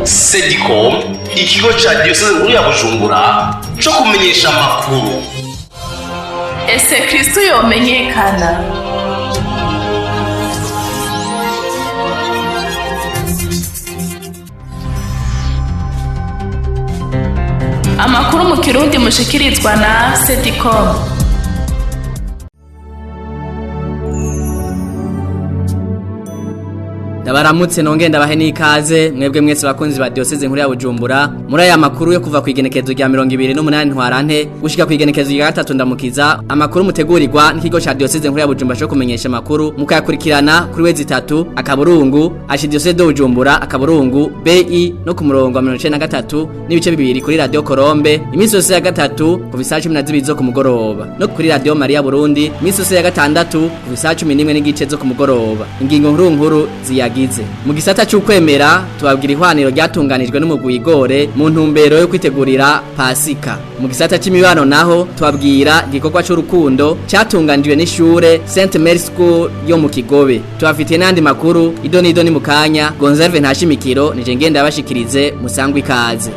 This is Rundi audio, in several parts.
Sedicom, ikigo ca diyoseze nkuru ya Bujumbura co kumenyesha amakuru. Ese Kristo yomenyekana? Amakuru mu Kirundi mushikirizwa na Sedicom. Ndabaramutse nonge ndabahe n'ikaze mwebwe mwese bakunzi ba diocese nkuru ya Bujumbura muri aya makuru yo kuva ku igenekezo rya 28 ntwarante gushika ku igenekezo rya 3 ndamukiza. Amakuru mutegurirwa n'ikigo ca diocese nkuru ya Bujumbura cyo kumenyesha amakuru mukayakurikirana kuri wezi 3 akaburungu archidiocese de Bujumbura akaburungu BI no ku murongo wa 93 n'ibice bibiri kuri radio Colombe iminsi yose ya gatatu ku isaha 12 zo ku mugoroba no kuri radio Maria Burundi iminsi yose ya gatandatu ku isaha 11 n'igice zo ku mugoroba. Ingingo nkuru nkuru ziyagize mu gisata c'ukwemera tubabwira ihwaniro ryatunganijwe n'umugwi Igore mu ntumbero yo kwitegurira Pasika. Mu gisata c'imibano naho tubabwira igikorwa c'urukundo catunganijwe n'ishure Saint Mary School yo mu Kigobe. Tubafitiye n'andi makuru idoni idoni mu kanya. Gonzalve Ntashimikiro nije ngenda abashikirize, musangwe ikaze.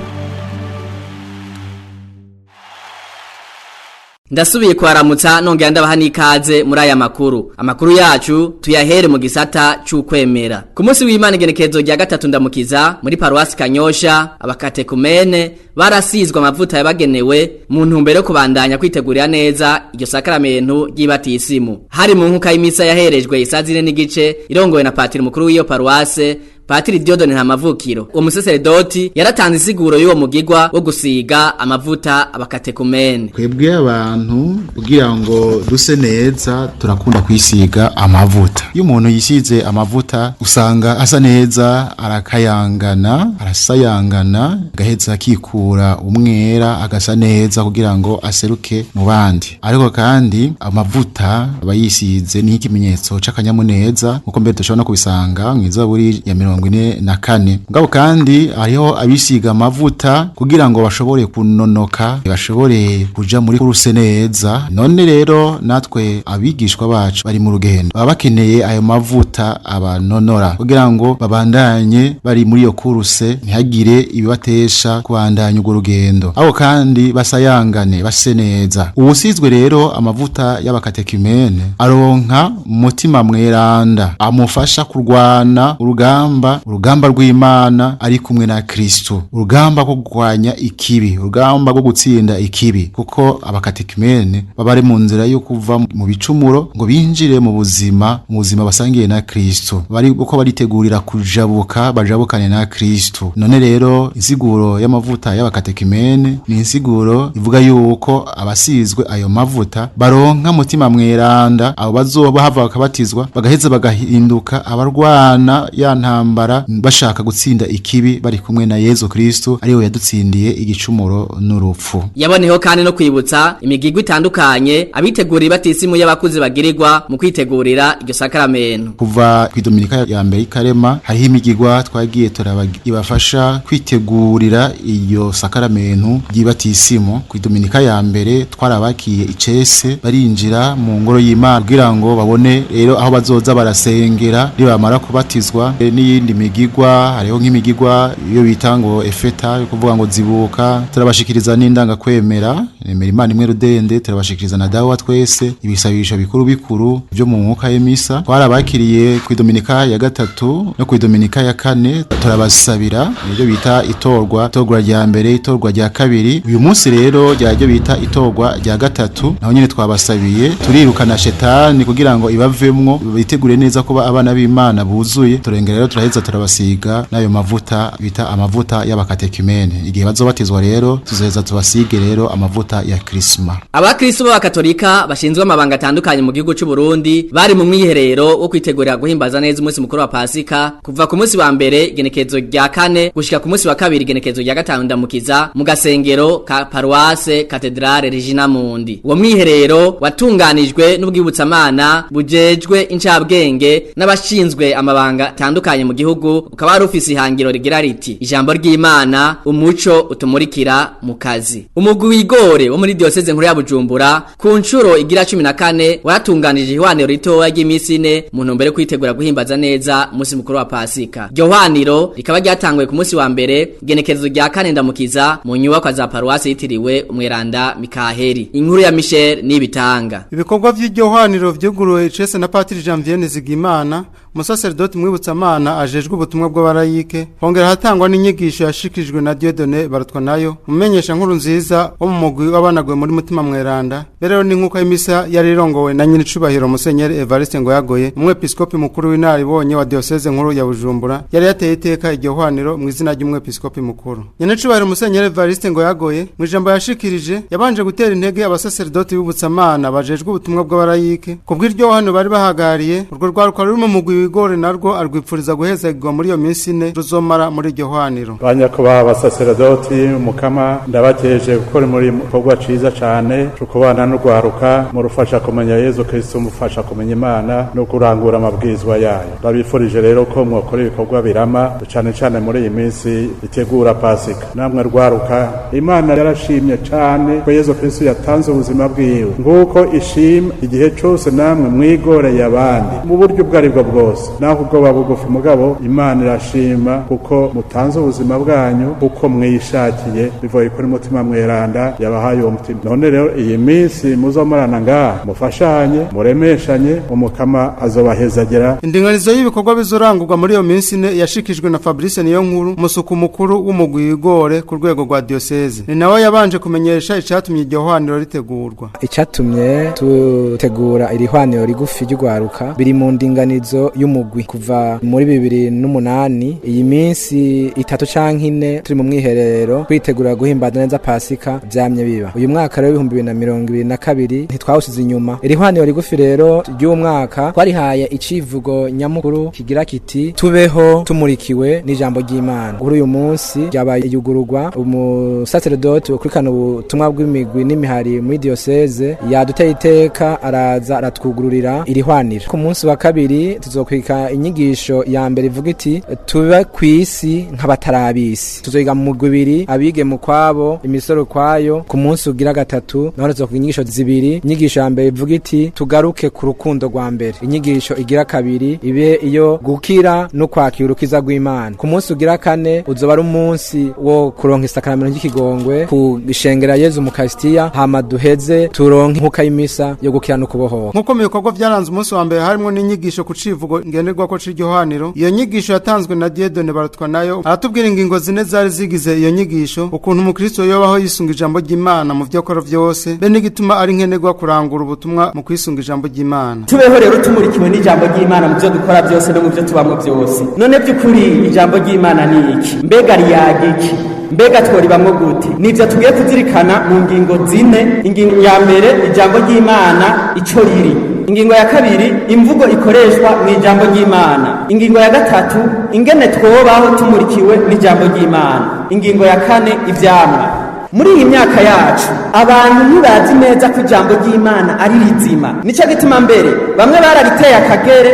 Ndasubiye kuharamutsa nongera ndabaha n'ikaze muri aya makuru. Amakuru yacu tuyahere mu gisata c'ukwemera. Ku munsi w'Imana igenekerezo rya 3 ndamukiza muri paruwasi Kanyosha, abakatekumene barasizwe amavuta yabagenewe mu ntumbero yo kubandanya kwitegurira neza iryo sakramentu ry'ibatisimu. Hari mu nkuka y'imisa yaherejwe isaha 4:15 irongowe na patiri mukuru w'iyo paruwase Patiri Diodone Ntamavukiro. Uwo musaseredoti yaratanze isiguro y'uwo mugigwa wo gusiga amavuta abakatekumene. Twebwe abantu kugira ngo duse neza turakunda kwisiga amavuta. Iyo umuntu yisize amavuta usanga asa neza, arakayangana, arasayangana, agaheza akikura umwera agasa neza kugira ngo aseruke mu bandi. Ariko kandi amavuta aba yisize ni ikimenyetso c'akanyamuneza, nkuko mbere dushobora no kubisanga mw'izaburi ya 44. Mugabo kandi hariho abisiga amavuta kugira ngo bashobore kunonoka, bashobore kuja muri kuruse neza. None rero natwe abigishwa bacu bari mu rugendo baba bakeneye ayo mavuta abanonora kugira ngo babandanye bari muri iyo kuruse, ntihagire ibibatesha kubandanya urwo rugendo. Aho kandi basayangane base neza. Uwusizwe rero amavuta y'abakatekimene aronka umutima mweranda amufasha kurwana urugamba rw'Imana ari kumwe na Kristo, urugamba rwo kurwanya ikibi, urugamba rwo gutsinda ikibi, kuko abakatekimene baba ari mu nzira yo kuva mu bicumuro ngo binjire mu buzima, mu buzima basangiye na Kristo, bari uko baritegurira kujabuka bajabukane na Kristo. None rero insiguro y'amavuta y'abakatekimene ni insiguro ivuga yuko abasizwe ayo mavuta baronka mutima mweranda, abo bazoba hava bakabatizwa bagaheza bagahinduka abarwana ya ntambara bashaka gutsinda ikibi bari kumwe na Yezu Kristo ariwe yadutsindiye igicumuro n'urupfu. Yaboneho kandi no kwibutsa imigigwi itandukanye abitegurira batisimu y'abakuze bagirirwa mu kwitegurira iryo sakramentu. Kuva ku Dominika ya mbere ikarema hariho imigigwa twagiye turabafasha kwitegurira iyo sakramentu ry'ibatisimu. Ku Dominika ya mbere twarabakiye icese barinjira mu ngoro y'Imana kugira ngo babone rero aho bazoza barasengera nibamara kubatizwa. N'iyindi migigwa hariho nk'imigigwa iyo bita ngo efeta yo kuvuga ngo zibuka, turabashikiriza n'indanga kwemera nemera Imana imwe rudende, turabashikiriza na dawa twese ibisabisho bikuru bikuru byo mu mwuka y'imisa. Twarabakiriye ku Dominika ya 3 no ku Dominika ya 4 turabasabira ibyo bita itorwa rya mbere, itorwa rya kabiri. Uyu munsi rero rya bita itorwa rya 3 naho nyene twabasabiye, turirukana shetani kugira ngo ibavemwo bitegure neza kuba abana b'Imana buzuye. Turengera rero turaheza turabasiga n'ayo mavuta bita amavuta y'abakatekimene. Igihe bazobatizwa rero tuzaheza tubasige rero amavuta ya Krisma. Abakristo b'abakatolika bashinzwe amabanga atandukanye mu gihugu c'u Burundi bari mu mwiherero wo kwitegurira guhimbaza neza umunsi mukuru wa Pasika kuva ku munsi wa mbere igenekezo rya 4 gushika ku munsi wa kabiri igenekezo rya 5 ndamukiza mu gasengero ka Paroisse Cathedrale Regina Mundi. Uwo mwiherero watunganijwe n'ubwibutsamana bujejwe incabwenge n'abashinzwe amabanga atandukanye mu gihugu, ukaba wari ufise ihangiro rigira riti: ijambo ry'Imana umuco utumurikira mu kazi. Umugwi wigore wo muri diocese nkuru ya Bujumbura ku nshuro igira 14 waratunganije ihwaniro ritoya ry'imisi ine mu ntumbero yo kwitegura guhimbaza neza umunsi mukuru wa Pasika. Iryo hwaniro rikaba ryatanguye ku munsi wa mbere igenekerezo rya kane ndamukiza mu nyubakwa za paruwasi yitiriwe Umweranda Mikaheli. Inkuru ya Michel Nibitanga. Ibikorwa vy'iryo hwaniro vyuguruwe icese na Patiri Janvier Nizigimana, umusaseredoti mwibutsamana ajejwe ubutumwa bw'abarayike. Hongera hatangwa n'inyigisho yashikirijwe na Dieudonné Barutwa nayo, umumenyesha nkuru nziza wo mu mugwi w'abanaguwe muri Mutima Mweranda. Berero ni nkuko imisa yari irongowe na nyiri cubahiro Musenyeri Evariste Ngoyagoye, umwepiskopi mukuru w'inararibonye wa diocese nkuru ya Bujumbura, yari yateye iteka iryo hwaniro mu izina ry'umwepiskopi mukuru. Nyene cubahiro Musenyeri Evariste Ngoyagoye mu ijambo yashikirije yabanje gutera intege abasaseredoti b'ubutsamana bajejwe ubutumwa bw'abarayike kubw'iryo hwaniro bari bahagariye. Urwo rwaruka ruri mu mugwi w'igore narwo arwipfuriza guhezagirwa muri iyo minsi ine ruzomara muri iryo hwaniro. Banyakubaha abasaseredoti, mukama ndabakeje gukora muri gikorwa ciza cane co kubana n'urwaruka, murufasha kumenya Yezu Kristo, mufasha kumenya Imana no kurangura amabwirizwa yayo. Ndabifurije rero ko mwokora ibikorwa birama cane cane muri iyi minsi itegura Pasika. Namwe rwaruka, Imana yarashimye cane ko Yezu Kristo yatanze ubuzima bwiwe, nguko ishima igihe cose namwe mwigoreye abandi mu buryo ubwo aribwo bwose, naho ubwoba bugufi, mugabo Imana irashima kuko mutanze ubuzima bwanyu kuko mwishakiye bivuye kuri Mutima Mweranda yabahaye uwo mutima. None rero iyi minsi muzomarana ngaha mufashanye, muremeshanye, umukama azobahezagera. Indinganizo y'ibikorwa bizorangurwa muri iyo minsi ine yashikijwe na Fabrice Niyonkuru, umusuku mukuru w'umugwi w'igore ku rwego rwa diocese. Ni nawe yabanje kumenyesha icatumye iryo hwaniro ritegurwa. Icatumye tutegura iri hwaniro rigufi ry'urwaruka biri mu ndinganizo y'umugwi kuva muri 2008. Iyi minsi itatu canke ine turi mu mwiherero kwitegura guhimbaza neza Pasika vyamye biba. Uyu mwaka rero 2022 ntitwawusize inyuma. Iri hwaniro rigufi rero ry'umwaka twarihaye icivugo nyamukuru kigira kiti: tubeho tumurikiwe n'ijambo ry'Imana. Kuri uyu munsi ryabaye iyugururwa, umusaseredoti ukurikirana ubutumwa bw'imigwi n'imihari muri diocese yaduteye iteka araza aratwugururira iri hwaniro. Ku munsi wa kabiri tuzokwika inyigisho ya mbere ivuga iti: tube kw'isi nk'abatarabisi. Tuzoyiga mu mugwi ibiri, abige mu kwabo, imisoro kwayo. Ku munsi ugira gatatu naho tuzokwiga inyigisho zibiri. Inyigisho ya mbere ivuga iti: tugaruke ku rukundo rwa mbere. Inyigisho igira kabiri ibe iyo gukira no kwakira urukiza rw'Imana. Ku munsi ugira kane uzoba ari umunsi wo kuronka isakaramento ry'ikigongwe ku ishengera Yezu mu Karisitiya, hama duheze turonke inkuka y'imisa yo gukira no kubohoka. Nkuko mu bikorwa vyaranze umunsi wa mbere harimwo n'inyigisho ku civugo ngenderwako c'iryo hwaniro. Iyo nyigisho yatanzwe na Dieudonné Barutwa nayo, aratubwira ingingo zine zari zigize iyo nyigisho: ukuntu umukristo yobaho yisunga ijambo ry'Imana mu vyo akora vyose, be n'igituma ari nkenerwa kurangura ubutumwa mu kwisunga ijambo ry'Imana. Tubeho rero tumurikiwe n'ijambo ry'Imana mu byo dukora byose no mu byo tubamo byose. None by'ukuri ijambo ry'Imana ni iki? Mbega riyaga iki? Mbega tworibamwo gute? Nivyo tugiye kuzirikana mu ngingo zine. Ingingo ya mbere, ijambo ry'Imana ico riri. Ingingo ya kabiri, imvugo ikoreshwa mu ijambo ry'Imana. Ingingo ya gatatu, ingene twobaho tumurikiwe n'ijambo ry'Imana. Ingingo ya kane, ivyamwa. Muri iyi myaka yacu abantu ntibazi neza ko ijambo ry'Imana ari rizima. Nico gituma mbere bamwe barariteye akagere,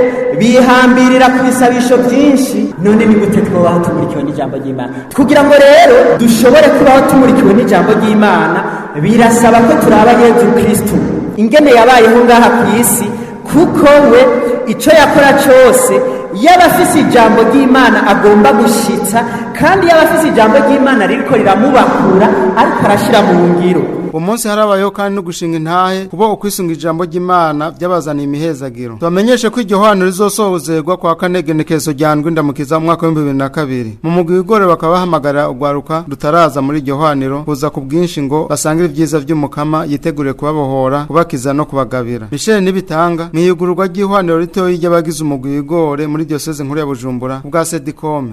bihambirira ku bisabisho byinshi. None ni gute twobaho tumurikiwe n'ijambo ry'Imana? Kugira ngo rero dushobore kubaho tumurikiwe n'ijambo ry'Imana, birasaba ko turaba Yezu Kristu ingene yabayeho ngaha ku isi, kuko we ico yakora cose yaba afise ijambo ry'Imana agomba gushitsa, kandi yaba afise ijambo ry'Imana ririko riramubakura ariko arashira mu ngiro. Uwo munsi harabayeho kandi no gushinga intahe kubo ukwisunga ijambo ry'Imana byabazaniye imihezagiro. Tubamenyeshe ko iryo hwaniro rizosohozerwa kwa kane genekerezo rya ndwi ndamukiza mu mwaka w'2002. Mu mugwi w'igore bakaba bahamagara urwaruka rutaraza muri iryo hwaniro kuza ku bwinshi ngo basangire ibyiza vy'umukama yiteguriye kubabohora, kubakiza no kubagabira. Michel Nibitanga mwiyugururwa ry'ihwaniro ritoyi ry'abagize umugwi w'igore muri diocese nkuru ya Bujumbura ubwa Sedikome.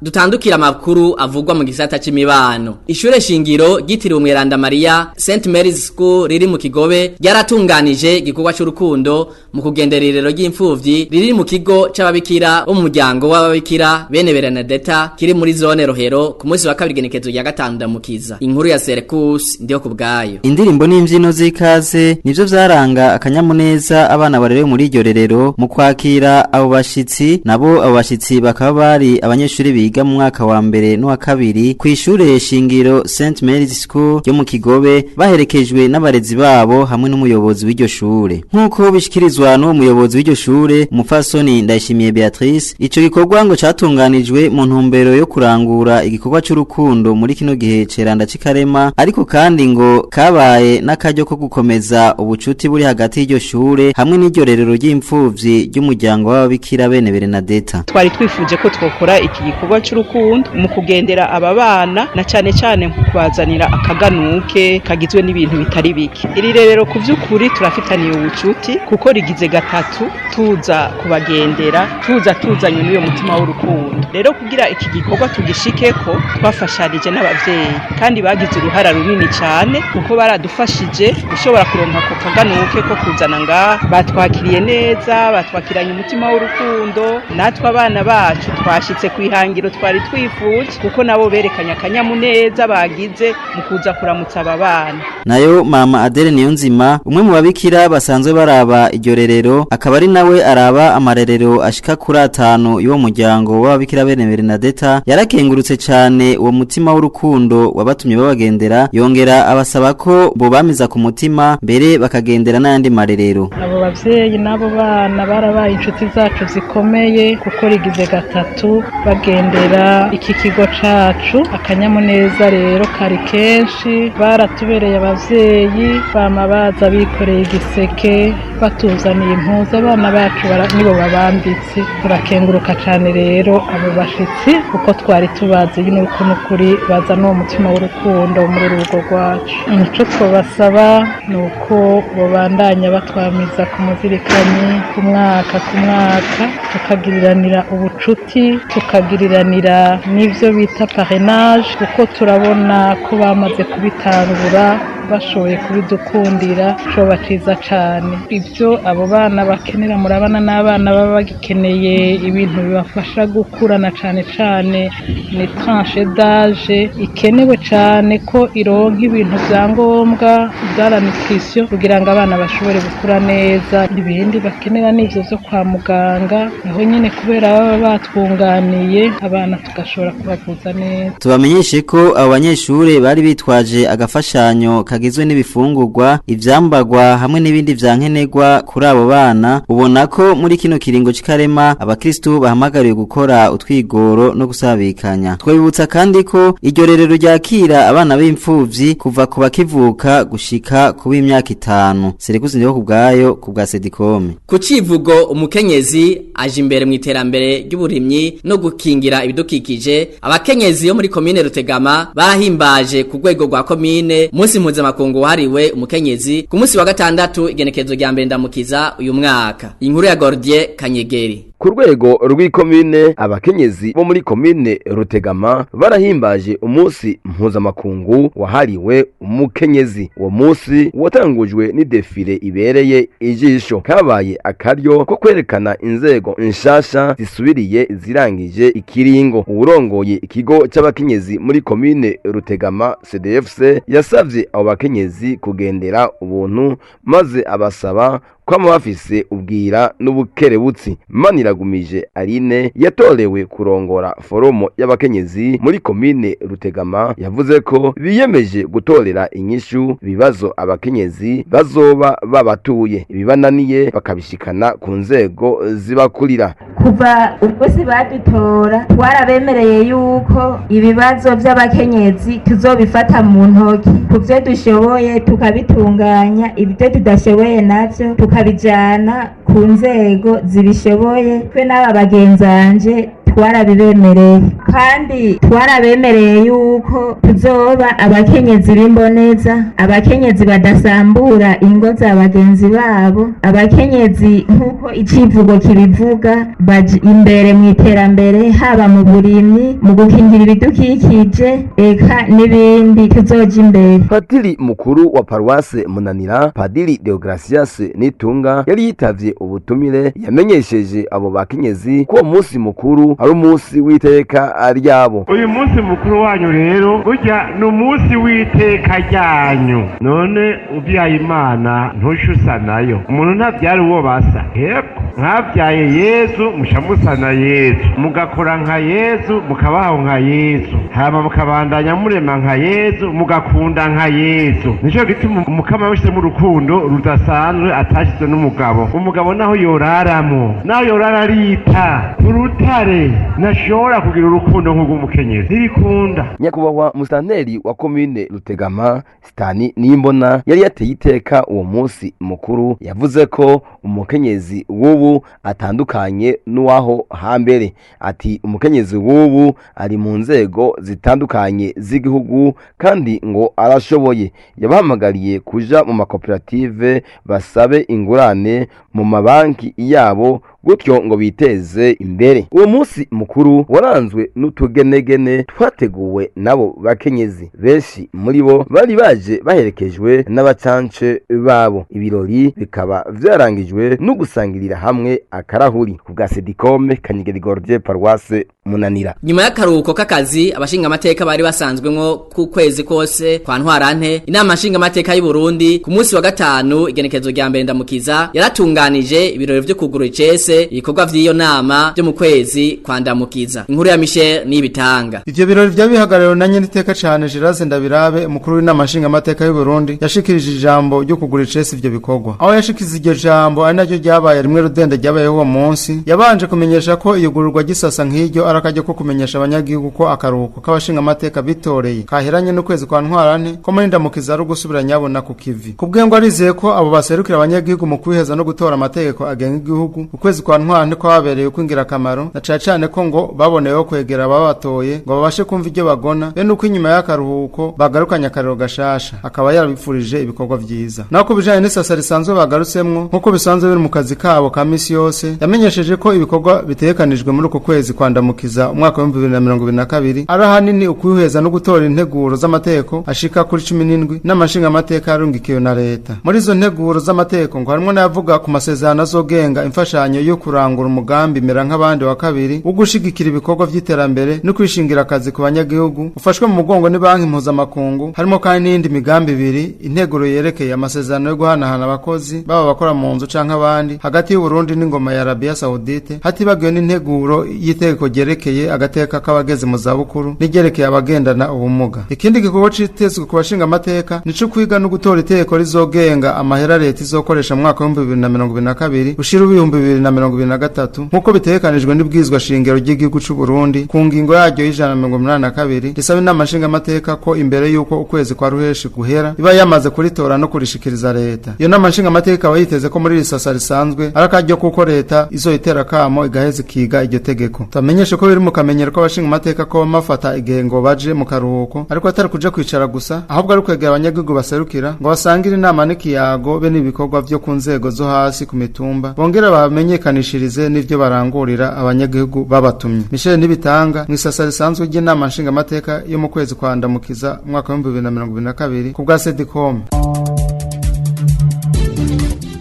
Dutandukira amakuru avugwa mu gisata c'imibano. Ishure shingiro ryitiriwe Umweranda Maria St Mary's School riri mu Kigobe ryaratunganije igikorwa c'urukundo mu kugendera irero ry'imfuvyi riri mu kigo c'ababikira bo mu muryango w'ababikira bene Bernadetta kiri muri zone Rohero ku munsi wa kabiri genekezo rya gatanu ndamukiza. Inkuru ya Sercus ndiyo kubgayo. Indirimbo n'imbyino z'ikaze nivyo vyaranga akanyamuneza abana barerewe muri iryo rerero mu kwakira abo bashitsi, nabo abo bashitsi bakaba bari abanyeshuri biga mu mwaka wa mbere n'uwa kabiri kw'ishure shingiro St Mary's School ryo mu Kigobe, baherekejwe n'abarezi babo hamwe n'umuyobozi w'iryo shure. Nk'uko bishikirizwa n'uwo muyobozi w'iryo shure, umupfasoni Ndayishimiye Beatrice, ico gikorwa ngo catunganijwe mu ntumbero yo kurangura igikorwa c'urukundo muri kino gihe ceranda c'ikarema, ariko kandi ngo kabaye n'akaryo ko gukomeza ubucuti buri hagati y'iryo shure hamwe n'iryo rerero ry'imfuvyi ry'umuryango w'ababikira bene Bernadetta. Twari twifuje ko twokora iki gikorwa c'urukundo mu kugendera aba bana na cane cane mu kubazanira akaganuke kagizwe n'ibintu bitari bike. Iri rerero ku vy'ukuri turafitaniye ubucuti kuko rigize gatatu tuza kubagendera, tuza tuzanye n'uyo mutima w'urukundo. Rero kugira iki gikorwa tugishikeko twafashanije n'abavyeyi kandi bagize uruhara runini cane kuko baradufashije gushobora kuronka ako kaganuke ko kuzana ngaha. Batwakiriye neza, batwakiranye umutima w'urukundo, natwe abana bacu twashitse kwihangiro twari twifuje kuko nabo berekanye akanyamuneza bagize mu kuza kuramutsa aba bana. Nayo mama Adele Niyonzima, umwe mu babikira basanzwe baraba iryo rerero, akaba ari nawe araba amarerero ashika kuri atanu y'uwo muryango w'ababikira bene Bernadetta, yarakengurutse cane uwo mutima w'urukundo wabatumye babagendera, yongera abasaba ko bobamiza ku mutima mbere bakagendera n'ayandi marerero. Abo bavyeyi n'abo bana barabaye inshuti zacu zikomeye kuko rigize gatatu bagendera iki kigo cacu. Akanyamuneza rero kari kenshi, baratubereye abavyeyi, bama baza bikoreye igiseke batuzaniye impuzu, abana bacu nibo babambitse. Turakenguruka cane rero abo bashitsi kuko twari tubazi nuko nukuri baza n'uwo mutima w'urukundo muri urugo rwacu. Ico twobasaba ni uko bobandanya batwamiza ku muzirikanyi ku mwaka ku mwaka, tukagiriranira ubucuti, tukagiriranira n'ivyo bita parrainage kuko turabona ko bamaze kubitangura bashoboye kubidukundira, coba ciza cane. Ivyo abo bana bakenera, murabana n'abana baba bagikeneye ibintu bibafasha gukurana cane cane ni tranche d'âge ikenewe cane ko ironka ibintu vya ngombwa vya la nutrition kugira ngo abana bashobore gukura neza. Ibindi bakenera n'ivyo vyo kwa muganga, aho nyene kubera baba batwunganiye abana tugashobora kubavuza neza. Tubamenyeshe ko abo banyeshure bari bitwaje agafashanyo kagizwe n'ibifungurwa, ivyambagwa hamwe n'ibindi vyankenerwa kuri abo bana. Ubona ko muri kino kiringo c'ikarema abakristu bahamagariwe gukora utwigoro no gusabikanya. Twibutsa kandi ko iryo rerero ryakira abana b'imfuvyi kuva ku bakivuka gushika ku b'imyaka 5. Serekuzi ndiho kubgayo kubwa Sedikome. Ku civugo umukenyezi aje imbere mu iterambere ry'uburimyi no gukingira ibidukikije, abakenyezi yo muri komine Rutegama barahimbaje ku rwego rwa komine munsi mpuzamakungu wahariwe umukenyezi ku munsi wa gatandatu igenekerezo rya mbere ndamukiza uyu mwaka. Inkuru ya Gordier Kanyegeri. Ku rwego rw'ikomine, abakenyezi bo muri komine Rutegama barahimbaje umunsi mpuzamakungu wahariwe umukenyezi. Uwo munsi watangujwe n'idefile ibereye ijisho, kabaye akaryo ko kwerekana inzego nshasha zisubiriye zirangije ikiringo. Uwurongoye ikigo c'abakenyezi muri komine Rutegama CDFC yasavye abo bakenyezi kugendera ubuntu, maze abasaba kwama bafise ubwira n'ubukerebutsi. Maniragumije Aline yatorewe kurongora foromo y'abakenyezi muri komine Rutegama yavuze ko biyemeje gutorera inyishu ibibazo abakenyezi bazoba babatuye, ibibananiye bakabishikana ku nzego zibakurira. Kuva ubwo badutora twarabemereye yuko ibibazo by'abakenyezi tuzobifata mu ntoki, ku byo dushoboye tukabitunganya, ibyo tudashoboye navyo tukabijana ku nzego zibishoboye. Twe n'aba bagenzanje twarabibemereye, kandi twarabemereye yuko tuzoba abakenyezi b'imboneza, abakenyezi badasambura ingo za bagenzi babo, abakenyezi nk'uko icivugo kibivuga baje imbere mu iterambere, haba mu burimyi, mu gukingira ibidukikije, eka n'ibindi tuzoja imbere. Padiri mukuru wa paruwase Munanira, Padiri Deogracias Nitunga, yari yitavye ubutumire, yamenyesheje abo bakenyezi ko uwo munsi mukuru ari umunsi w'iteka ryabo. Uyu munsi mukuru wanyu rero burya ni umunsi w'iteka ryanyu. None uvyaye Imana ntusha nayo, umuntu ntavyara uwo basa. Hepfo mwabyaye Yezu, muca musa na Yezu, mugakora nka Yezu, mukabaho nka Yezu, hama mukabandanya murema nka Yezu, mugakunda nka Yezu. Nico gituma umukama wishizemo urukundo rudasanzwe atashize n'umugabo. Umugabo naho yoraramo, naho yorara arita ku rutare, ntashobora kugira urukundo nk'urw'umukenyezi, ntibikunda. Nyakubahwa musitanteri wa komine Rutegama, Sitani Nimbona, yari yateye iteka uwo munsi mukuru, yavuze ko umukenyezi w'ubu atandukanye n'uwaho hambere. Ati umukenyezi w'ubu ari mu nzego zitandukanye z'igihugu kandi ngo arashoboye. Yabahamagariye kuja mu makoperative basabe ingurane mu mabanki yabo, gutyo ngo biteze imbere. Uwo munsi mukuru waranzwe n'utugenegene twateguwe nabo bakenyezi, benshi muri bo bari baje baherekejwe n'abacance babo. Ibirori bikaba vyarangijwe no gusangirira hamwe akarahuri. Ku bwa Sedikome Kanyigeri Gorge, Paroisse Munanira. Nyuma y'akaruhuko k'akazi abashinga amateka bari basanzwemwo ku kwezi kose kwa Ntwarante, inama nshinga amateka y'u Burundi ku munsi wa gatanu igenekerezo rya mbere ndamukiza yaratunganije ibirori vyo kugura icese ibikorwa vy'iyo nama byo mu kwezi kwa Ndamukiza. Inkuru ya Michel Nibitanga. Ivyo birori vyabihagarariwe na nyeniteka cane Gérard Ndabirabe, umukuru w'inama nshinga amateka y'u Burundi, yashikirije ijambo ryo kugura icese ivyo bikorwa. Aho yashikiriza iryo jambo ari naryo ryabaye rimwe rudende ryabayeho uwo munsi, yabanje kumenyesha ko iyugururwa gisasa nk'iryo ari akaryo ko kumenyesha abanyagihugu ko akaruhuko k'abashinga amateka bitoreye kaheranye n'ukwezi kwa Ntwarante, ko muri Ndamukiza ari ugusubira nyabona ku kivi. Kubwe ngo arizeye ko abo baserukira abanyagihugu mu kwiheza no gutora amategeko agenga igihugu, ukwezi kwa Ntwarante kwababereye kw'ingirakamaro, na cane cane ko ngo baboneyeho kwegera ababatoye ngo babashe kumva ibyo bagona, be nuko inyuma y'akaruhuko bagarukanye akariro gashasha. Akaba yarabifurije ibikorwa vyiza. Naho ku bijanye n'isasa risanzwe bagarutsemwo, nk'uko bisanzwe biri mu kazi kabo ka misi yose, yamenyesheje ko ibikorwa bitegekanijwe muri uko kwezi kwa Ndamukiza umwaka wa 2022 ari ahanini ukwiheza no gutora integuro z'amategeko ashika kuri 17 n'amashinga amateka yarungikiwe na leta. Muri izo nteguro z'amategeko ngo harimwo n'ayavuga ku masezerano azogenga imfashanyo yo kurangura umugambi mera nk'abandi wa kabiri wo gushigikira ibikorwa vy'iterambere no kwishingira akazi ku banyagihugu ufashwe mu mugongo ni banki mpuzamakungu. Harimo kandi n'iyindi migambi ibiri, integuro yerekeye amasezerano yo guhanahana abakozi baba bakora mu nzu canke abandi hagati y'u Burundi n'ingoma ya Arabia Saudite, hatibagiwe n'integuro y'itegeko ryerekeye agateka k'abageze mu zabukuru n'iryerekeye abagendana ubumuga. Ikindi gikorwa citezwe ku bashinga amateka nico kwiga no gutora itegeko rizogenga amahera leta izokoresha mu mwaka wa 2022 ushira 2023 nkuko bitegekanijwe n'ibwizwa shingiro ry'igihugu c'u Burundi ku ngingo yaryo y'ijana 182 risaba inama nshinga amateka ko imbere yuko ukwezi kwa ruheshi guhera iba yamaze kuritora no kurishikiriza leta. Iyo nama nshinga amateka aba yiteze ko muri risasa risanzwe ari akaryo kuko leta izoyitera kamo igaheza ikiga iryo tegeko. Tamenyeshe ko biri mu kamenyero kw'abashinga amateka ko bamafata igihe ngo baje mu karuhuko, ariko atari kuja kwicara gusa, ahubwo ari kwegera abanyagihugu baserukira ngo basangire inama n'ikiyago be n'ibikorwa vyo ku nzego zo hasi ku mitumba, bongera bamenyekanishirize n'ivyo barangurira abanyagihugu babatumye. Michel Nibitanga mu isasa risanzwe ry'inama nshinga amateka yo mu kwezi kwa Ndamukiza umwaka wa 2022 ku bwa Sedicom.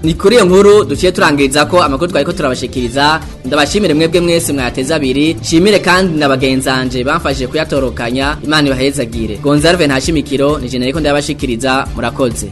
Ni kuri iyo nkuru duciye turangiriza ko amakuru twariko turabashikiriza. Ndabashimire mwebwe mwese mwateze abiri, shimire kandi na bagenzanje bamfashije kuyatorokanya. Imana ibahezagire. Gonzalve Ntashimikiro ni jeneriko ndabashikiriza, murakoze.